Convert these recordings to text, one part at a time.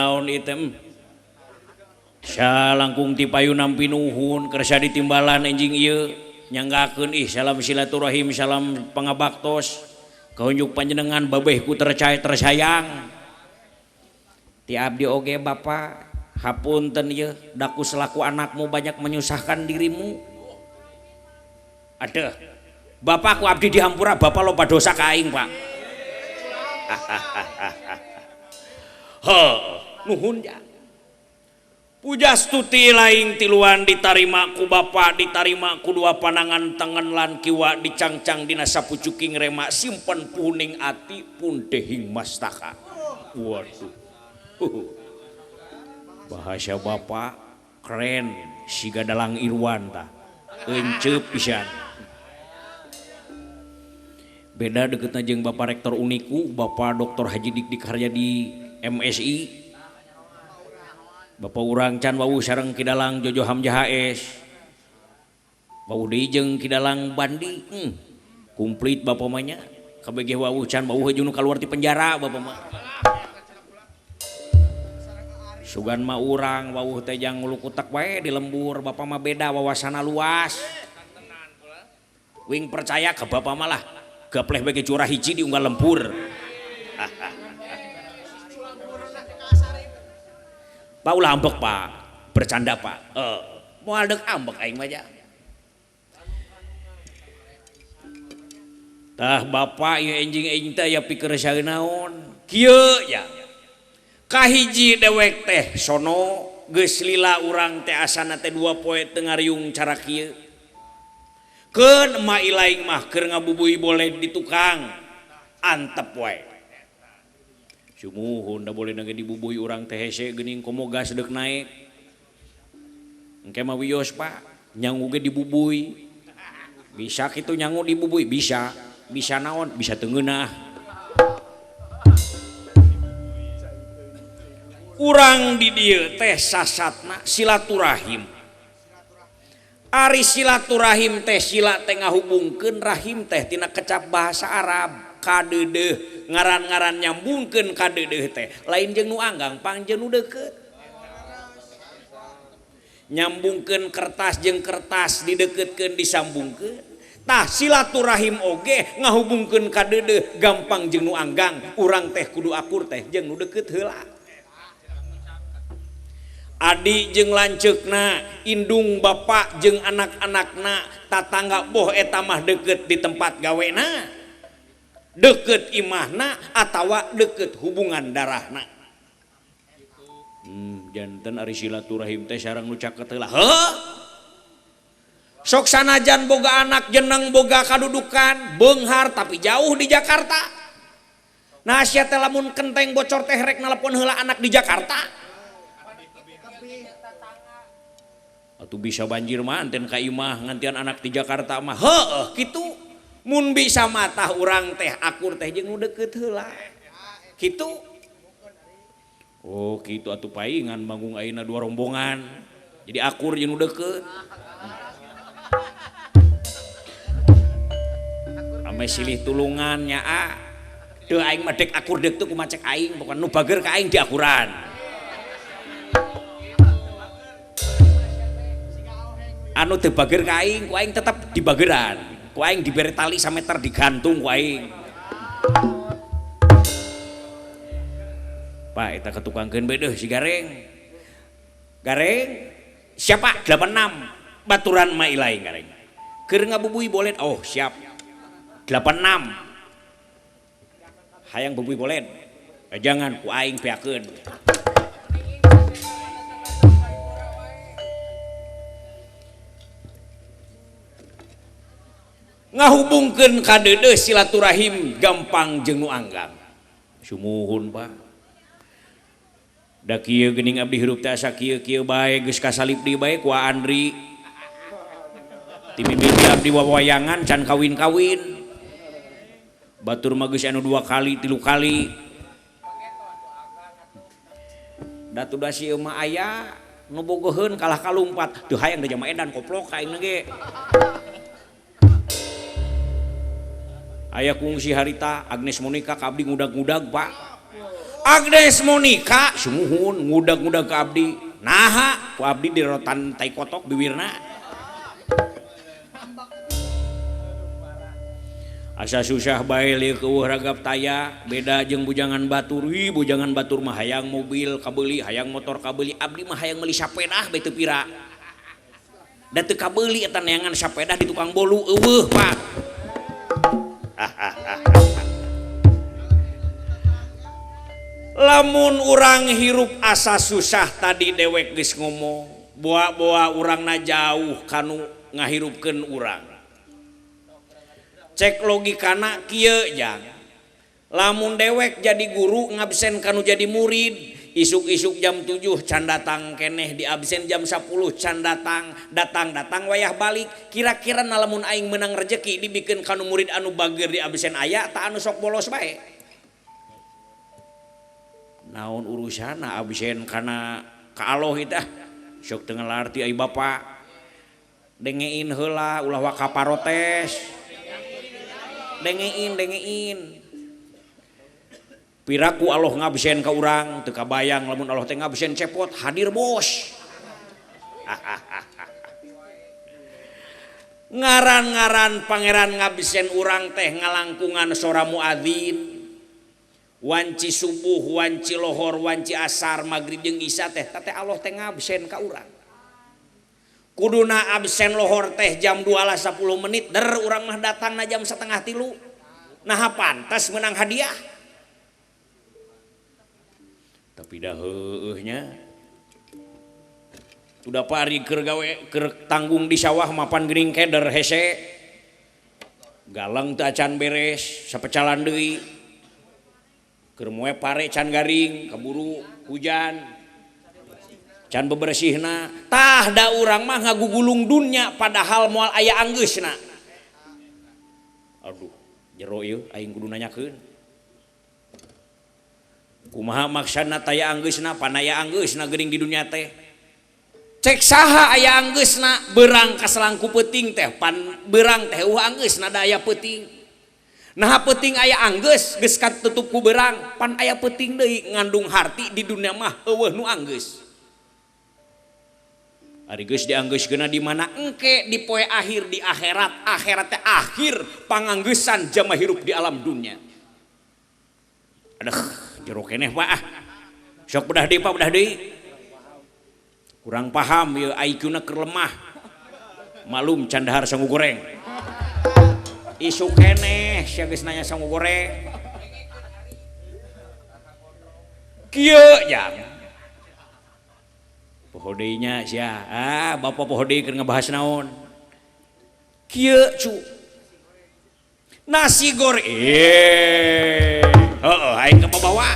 Naon item salangkung ti payu nampi nuhun kersa ditimbalan enjing ieu nyanggakeun ih salam silaturahim salam pangabaktos kaunjuk panjenengan babehku tercaya tersayang ti abdi oge bapa hapunten ieu daku selaku anakmu banyak menyusahkan dirimu. Aduh bapakku abdi dihampura bapak loba dosa ka aing pak. Heuh nuhun ja. Pujastuti laing tiluan ditarima ku bapa ditarima ku dua panangan tengen lan kiwa dicangcang dina sapucuking rema simpen puning ati pun dehing mastaka. Waduh. Bahasa bapa keren siga dalang Irwan tah. Enceup pisan. Beda deketna jeung Bapak Rektor Uniku, Bapak Dr. Haji Dikdik Haryadi MSI. Bapak urang can wawuh sareng Ki Dalang Jojo Hamzah HS. Wawuh deui jeung Ki Dalang Bandi. Komplit bapak mah nya. Kabeh wawuh can wawuh jeung nu kaluar ti penjara bapak mah. Sugan mah urang wawuh teh jang ngulukutek wae di lembur, bapak mah beda wawasana luas. Wing percaya ke bapak mah lah. Gapleh bege curah hiji di unggal lembur. Pak ulah ambek pak, bercanda pak. Moal deuk ambek aing mah ja. Tah bapak ieu enjing-enjing teh aya pikeun naon? Kieu ya. Kahiji dewek teh sono geus lila urang teh asana teh dua poe teu ngariung cara kieu. Keun ma ilaing mah keur ngabubui boleh di tukang antep wae. Sumuhun da boleh nage dibubui urang teh hese geuning komo gas deuk naik. Engke mah wios pak, nyangu ge dibubui. Bisa kitu nyangu dibubui, bisa. Bisa naon? Bisa teu ngeunah. Urang di dieu teh sasatna silaturahim. Ari silaturahim teh sila teh ngahubungkeun rahim teh tina kecap bahasa Arab. Kadeudeuh ngaran-ngaran nyambungkeun kadeudeuh teh lain jeung nu anggang pang jeung nu deukeut. Nyambungkeun kertas jeung kertas dideukeutkeun disambungkeun. Tah silaturahim oge ngahubungkeun kadeudeuh gampang jeung nu anggang urang teh kudu akur teh jeung nu deukeut heula. Adi jeung lanceukna, indung bapak jeung anak-anakna, tatangga boh eta mah deukeut di tempat gawena. Deket imahna atawa deket hubungan darahna. Janten ari silaturahim teh sareng nu caket heula. Heuh. Sok sanajan boga anak jeneng boga kadudukan, beunghar tapi jauh di Jakarta. Nah sia teh lamun kenteng bocor teh rek nelepon heula anak di Jakarta. Atuh bisa banjir mah anten ka imah ngantian anak di Jakarta mah. Heueuh kitu. Mun bisa matah urang teh akur teh jeung nu deukeut heula. Kitu. Oh, kitu atuh paingan manggung ayeuna dua rombongan. Jadi akur jeung nu deukeut. Ame silih tulungan nya a. Teu aing mah dek akur deuk teu kumaha cek aing, pokona nu bager ka aing diakuran. Anu teu bager ka aing, ku aing tetep dibageran. Ku aing dibere tali sameter digantung ku aing. Pak eta ketukangkeun bae deuh si Gareng. Gareng siapa? 86 baturan ma ilaing Gareng. Keur ngabubui bolet, oh siap. 86. Hayang bubui bolet. Jangan ku aing beakeun. Ngahubungkeun kadeudeuh silaturahim gampang jeung nu anggang. Sumuhun pak. Da kieu geuning abdi hirup teh asa kieu-kieu bae geus kasalip deui bae ku Andri. Ti mimiti abdi wawayangan can kawin-kawin. Batur mah geus anu 2 kali 3 kali. Da tuh da si mah aya nu bogoheun kalah kalumpat. Teu hayang da jama edan koplok aing ge. Aya kungsi harita Agnes Monica ka abdi ngudag-ngudag pak. Agnes Monica sumuhun ngudag-ngudag ka abdi. Naha ku abdi dirotan tai kotok bibirna. Asa susah bae lieu keueuh ragap taya, beda jeung bujangan batur. Wih, bujangan batur mah hayang mobil kabeuli, hayang motor kabeuli, abdi mah hayang meuli sapedah bae teu pira. Da teu kabeuli eta neangan sapedah di tukang bolu eueuh, Pak. Lamun urang hirup asa susah tadi dewek geus ngomong, boa-boa urangna jauh kanu ngahirupkeun urang. Cek logikana kieu jang. Lamun dewek jadi guru ngabsen kanu jadi murid, isuk-isuk jam 7 can datang keneh, di absen jam 10 can datang, datang-datang wayah balik. Kira-kira lamun aing menang rejeki dibikeun kanu murid anu bager di absen aya tak anu sok bolos bae. Naon urusanna absen kana ka Allah tah. Sok teu ngalarti ai bapak. Dengein heula ulah waka parotes. Dengein dengein. Piraku Allah ngabsen ka urang teu kabayang lamun Allah teh ngabsen cepot hadir bos. Ngaran-ngaran pangeran ngabsen urang teh ngalangkungan sora muadzin. Wanci subuh, wanci lohor, wanci asar, magrib jeung isya teh teh Allah teh ngabsen ka urang. Kuduna absen lohor teh jam 2:10 menit der urang mah datangna jam 2:30. Nah pantas menang hadiah. Tapi dah heueuh nya. Udah pari keur gawe keur tanggung di sawah mapan geuning keder hese. Galang teu acan beres, sapecalan deui. Keur moe pare can garing, kaburu hujan. Can bebersihna. Tah da urang mah ngagugulung dunya padahal moal aya anggeusna. Aduh, jero ieu aing kudu nanyakeun. Kumaha maksana taya anggeusna, panaya anggeusna geuning di dunya teh. Cek saha aya anggeusna, beurang kaselangku peuting teh, pan beurang teh eueuh anggeusna da aya peuting. Nah peuting aya anggeus geus katutup ku beurang, pan aya peuting deui ngandung harti di dunia mah eueuh nu anggeus. Ari geus dianggeuskeunna di mana engke di poe akhir di akhirat, akhirat teh akhir panganggeusan jama hirup di alam dunia. Aduh, jero keneh Pak ah. Sok bedah deui Pak, bedah deui. Kurang paham ieu IQ-na keur lemah. Malum can dahar sangu goreng. Isu keneh sia geus nanya sangu goreng. Kieu jang. Poho deui nya sia. Ah, bapak poho deui keur ngebahas naon. Kieu cu. Nasi goreng. Heeh, aing kebawa.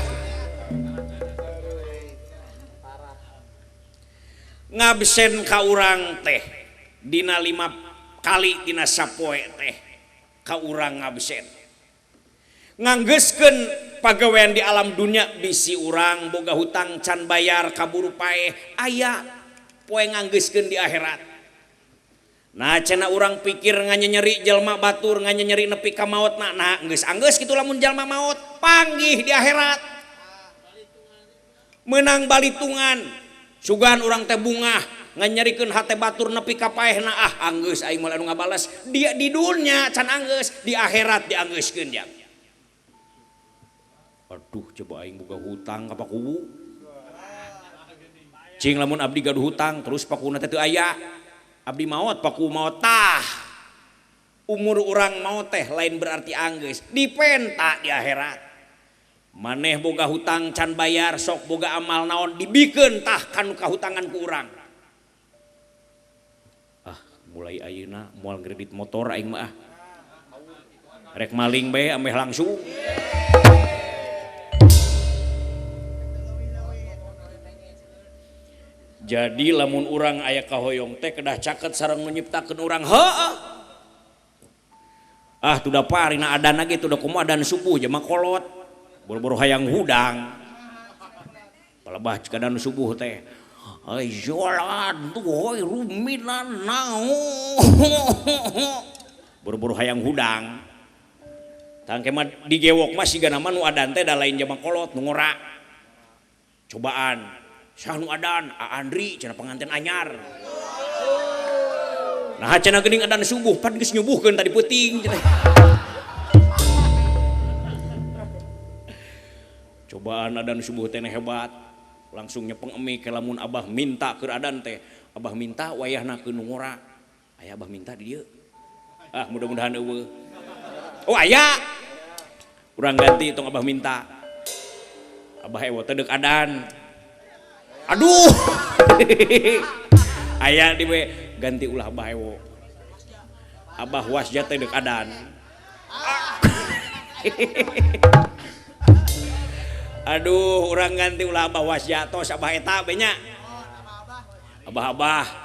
Ngabsen ka urang teh dina 5 kali dina sapoe teh ka urang ngabsen. Nganggeuskeun pagawean di alam dunia bisi urang boga hutang can bayar kaburu paeh aya poe nganggeuskeun di akhirat. Nah cenah urang pikir nganyenyeri jelma batur nganyenyeri nepi ka maotna. Nah geus anggeus kitu lamun jalma maot panggih di akhirat. Menang balitungan. Sugan urang teh bungah nganyerikeun hate batur nepi ka paehna ah anggeus aing moal anu ngabales. Dia di dunya can anggeus, di akhirat dianggeuskeun jang. Aduh coba aing boga hutang ka pakuwu. Cing lamun abdi gaduh hutang terus pakuna teh teu aya. Abdi maot paku maot tah. Umur urang maot teh lain berarti anggeus, dipenta di akhirat. Maneh boga hutang can bayar sok boga amal naon dibikeun tah kanu kahutangan ku urang. Ah, mulai ayeuna moal kredit motor aing mah ah. Rek maling bae ameh langsung. Jadi lamun urang aya kahoyong teh kedah caket sareng nu nyiptakeun urang. Heueuh. Ah tuh da parina adan ge tuh da kumaha adan subuh jama kolot. Boro-boro hayang hudang. Palebah kadan subuh teh. Ai jolan tuh ruminan naon. Boro-boro hayang hudang. Tangke mah digewok mah sigana mah nu adan teh da lain jama kolot nu ngora. Cobaan saha nu adan? A Andri cenah pengantin anyar. Nah cenah geuning adan subuh pan geus nyubuhkeun tadi peuting cenah. Cobaan adan subuh teh hebat. Langsung nyepeng emi ke lamun abah minta keur adan teh. Abah minta wayahna keur nu ngora. Aya abah minta di dieu. Ah mudah-mudahan eueuh. Oh aya. Urang ganti tong abah minta. Abah ewo teh deuk adan. Aduh. Aya di we ganti ulah abah ewo. Abah wasja teh deuk adan. Aduh, urang ganti ulah abah wasja tos abah eta be nya. Abah-abah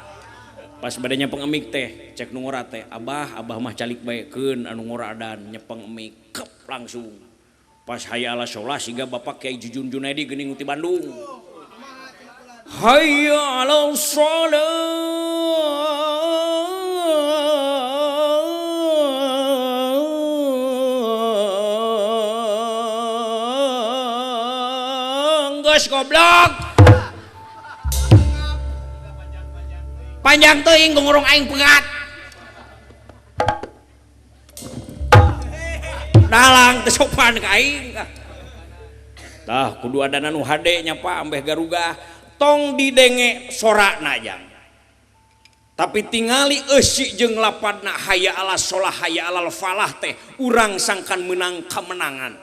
pas badanya pengemik teh cek nu ngora teh abah abah mah calik bae keun anu ngora adan nyepeng emik kep langsung. Pas hayya ala sholah siga bapak Kiai Jujun Junaidi geuning ti Bandung. Hayya ala sholah. Geus goblok. Panjang teuing gongorong aing pegat. Dalang teu sopan ka aing. Tah kudu adana nu hade nya Pak ambeh garugah tong didenge sorana jang. Tapi tingali eusi jeung lapadna hayya ala sholah hayya alal falah teh urang sangkan menang kemenangan.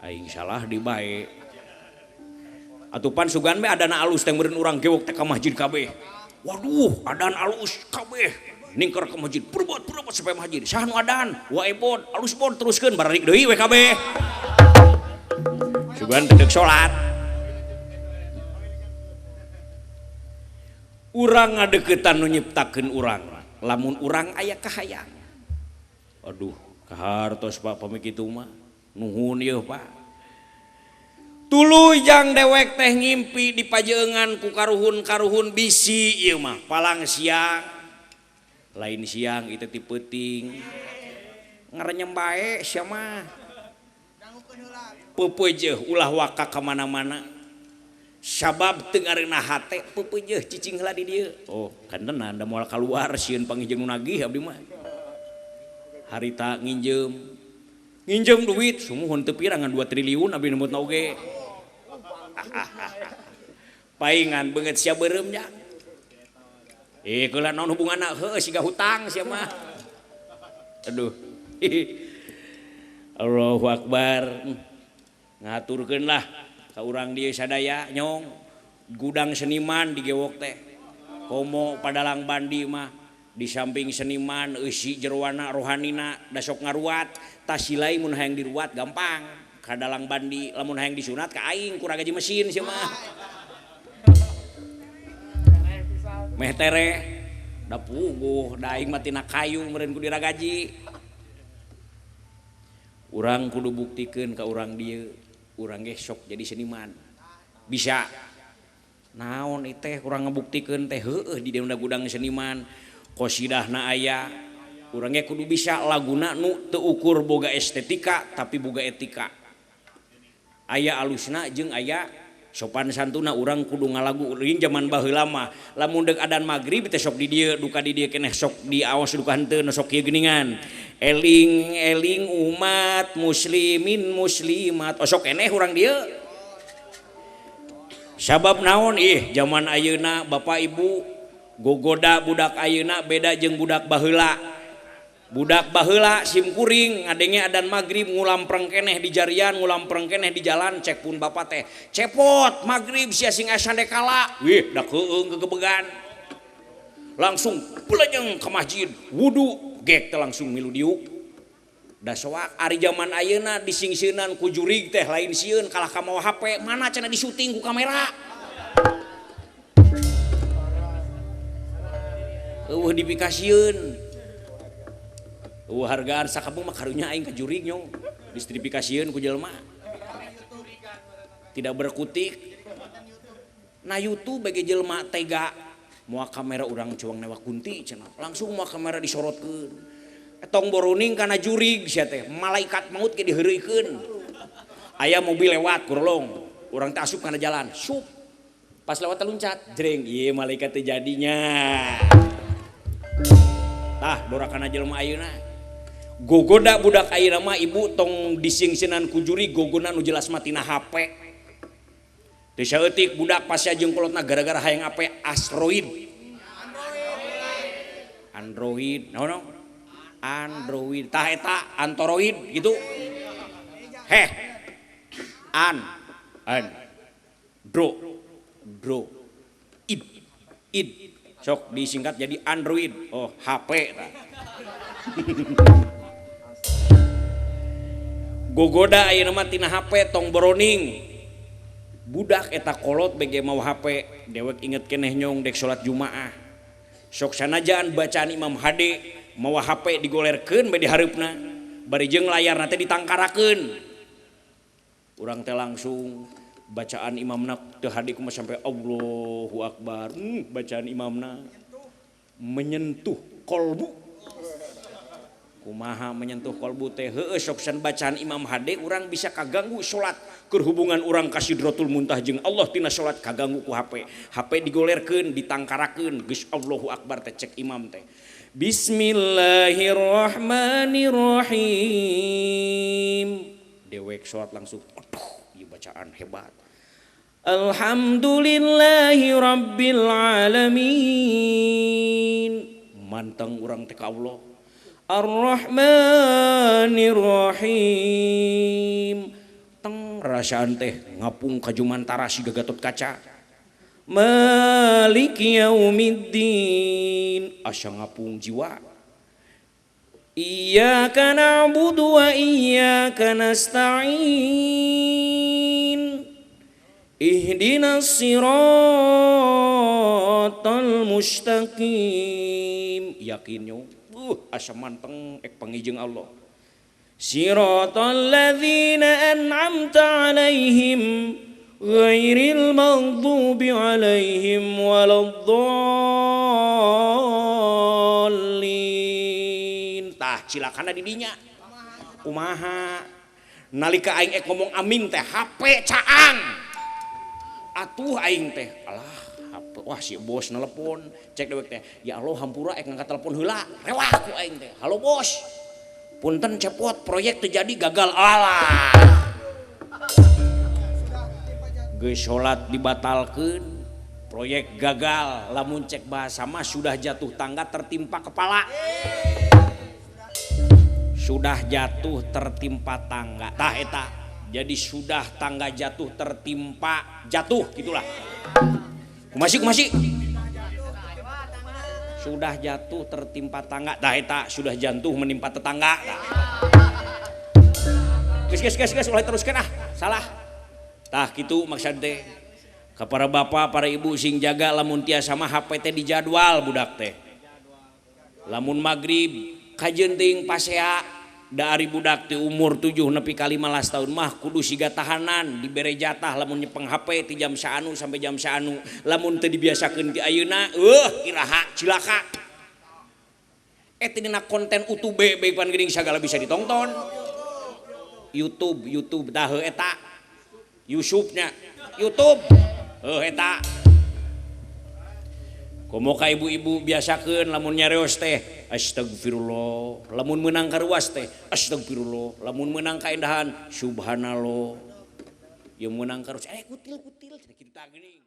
Aing salah di bae. Atupan sugan be adana alus teh meureun urang gewok teh ka masjid kabeh. Waduh, adan alus kabeh. Ningker ke masjid, perebut-perebut sampai masjid. Saha nu adan? Wa ebod, alus bod teruskeun bararik deui we kabeh. Sugan teh deuk salat. Urang ngadeukeutan nu nyiptakeun urang. Lamun urang aya kahayang. Aduh, kahartos Pak pami kitu mah. Nuhun ieu Pak. Tuluy jang dewek teh ngimpi di pajeungan ku karuhun-karuhun bisi ieu mah palang siang. Lain siang itu ti peuting. Ngarenyem bae sia mah. Peupeujeuh ulah waka ka mana-mana. Sabab teu ngareunah hate peupeujeuh cicing heula di dieu. Oh, kantenan da moal kaluar sieun panggih jeung nu nagih abdi mah. Harita nginjeum. Nginjeum duit sumuhun teu pira ngan 2 triliun abdi nemutna oge. Paingan beungeut sia beureum nya. Keula naon hubunganna heueuh siga hutang sia mah. Aduh. Allahu akbar. Ngaturkeun lah ka urang dieu sadaya nyong gudang seniman di gewok teh. Komo padalang bandi mah di samping seniman eusi jeroana rohanina da sok ngaruat tasilai mun hayang diruat gampang. Kadalang bandi lamun hayang disunat ka aing kurang gaji mesin sia mah. Meh tereh da puguh da aing mah tina kayu meureun ku diragaji. Urang kudu buktikeun ka urang dieu, urang ge sok jadi seniman. Bisa. Naon ieu teh urang ngabuktikeun teh heueuh di dieu gudang seniman. Qosidahna aya. Urang ge kudu bisa laguna nu teu ukur boga estetika tapi boga etika. Aya alusna jeung aya sopan santuna urang kudu ngalagu ring zaman baheula mah lamun deuk adan magrib teh sok di dieu duka di dieu keneh sok di aos duka henteu nu sok kieu geuningan eling eling umat muslimin muslimat oh, sok keneh urang dieu sabab naon ih zaman ayeuna bapak ibu gogoda budak ayeuna beda jeung budak baheula. Budak baheula sim kuring ngadenge adan magrib ngulampreng keneh di jarian ngulampreng keneh di jalan cek pun bapak teh cepot magrib sia sing asa kala wih da keung gegebegan langsung belejeng ke masjid wudu gek teh langsung milu diuk da soak ari zaman ayeuna disingsieunan ku jurig teh lain sieun kalah ka mawa HP mana cenah disuting ku kamera eueuh dipikasieun. Eueuh hargaan sakabung mah karunya aing ka jurig nyong distribusikasieun ku jelema tidak berkutik. Na YouTube bagi jelema tega moal kamera urang cuang newak kunti cenah langsung moal kamera disorotkeun tong boroning kana jurig sia teh malaikat maut ge diheureuykeun aya mobil lewat kurlong Urang teh asup kana jalan, sup. Pas lewat loncat, jreng, ieu malaikat teh jadinya. Tah dorakana jelema ayeuna. Gogoda budak ayeuna mah ibu tong disingsinan ku juri gogona nu jelas mah tina HP. Teu saeutik budak pasea jeung kolotna gara-gara hayang HP Android. Android, naon? Android, tah eta Android gitu. Heh. An an dro dro id id sok disingkat jadi Android. Oh, HP tah. Gogoda ayeuna mah tina HP tong boroning. Budak eta kolot bege mau HP, dewek inget keneh nyong dek salat Jumaah. Sok sanajaan bacaan Imam HD mawa HP digolerkeun bae di hareupna, bari jeung layarna teh ditangkarakeun. Urang teh langsung bacaan imamna teu hade kumaha sampai Allahu Akbar. Bacaan imamna menyentuh kolbu. Kumaha menyentuh kolbu teh heueuh sok san bacaan Imam HD urang bisa kaganggu salat. Keur hubungan urang ka Sidratul Muntah jeung Allah tina salat kaganggu ku HP. HP digolerkeun, ditangkarakeun, geus Allahu Akbar teh cek imam teh. Bismillahirrahmanirrahim. Dewek salat langsung aduh ieu bacaan hebat. Alhamdulillahi rabbil alamin. Manteng urang teh ka Allah. Ar-Rahmanir-Rahim. Teng rasaan teh ngapung ka jumantara siga Gatot Kaca. Maliki yaumiddin. Asa ngapung jiwa. Iyyaka na'budu wa iyyaka nasta'in. Ihdinas siratal mustaqim. Yakin yo. Asa manteng ek pangijeng Allah. Siratal ladzina an'amta 'alaihim ghairil maghdubi 'alaihim waladdallin. Tah cilakana di dinya. Kumaha? Nalika aing ek ngomong amin teh HP caang. Atuh aing teh alah HP. Wah si bos nelpon, cek dewek teh. Ya Allah hampura ek ngangkat telepon heula. Rewah ku aing teh. Halo bos. Punten cepot proyek terjadi gagal. Alah. Geus salat dibatalkeun, proyek gagal. Lamun cek bahasa mah sudah jatuh tangga tertimpa kepala. Sudah jatuh tertimpa tangga. Tah eta. Jadi sudah tangga jatuh tertimpa jatuh gitulah. Kumasi kumasi. Sudah jatuh tertimpa tangga. Tah eta sudah jantuh menimpa tetangga. Geus geus geus geus ulah teruskeun ah. Salah. Tah kitu maksud teh. Ka para bapak, para ibu sing jaga lamun tiasa mah HP teh dijadwal budak teh. Lamun magrib kajeun teuing pasea da ari budak teh umur 7 nepi ka 15 tahun mah kudu siga tahanan dibere jatah lamun nyepeng HP ti jam saanu sampai jam saanu. Lamun teu dibiasakeun ti ayeuna iraha cilaka. Eta dina konten YouTube bae pan geuning sagala bisa ditonton. YouTube YouTube tah heuh eta. Yusufnya YouTube heuh eta. Komo ka ibu-ibu biasakeun lamun nyareos teh astagfirullah, lamun meunang karuas teh astagfirullah, lamun meunang kaendahan subhanallah. Ieu meunang karuas kutil-kutil cenah kitu tah geuning.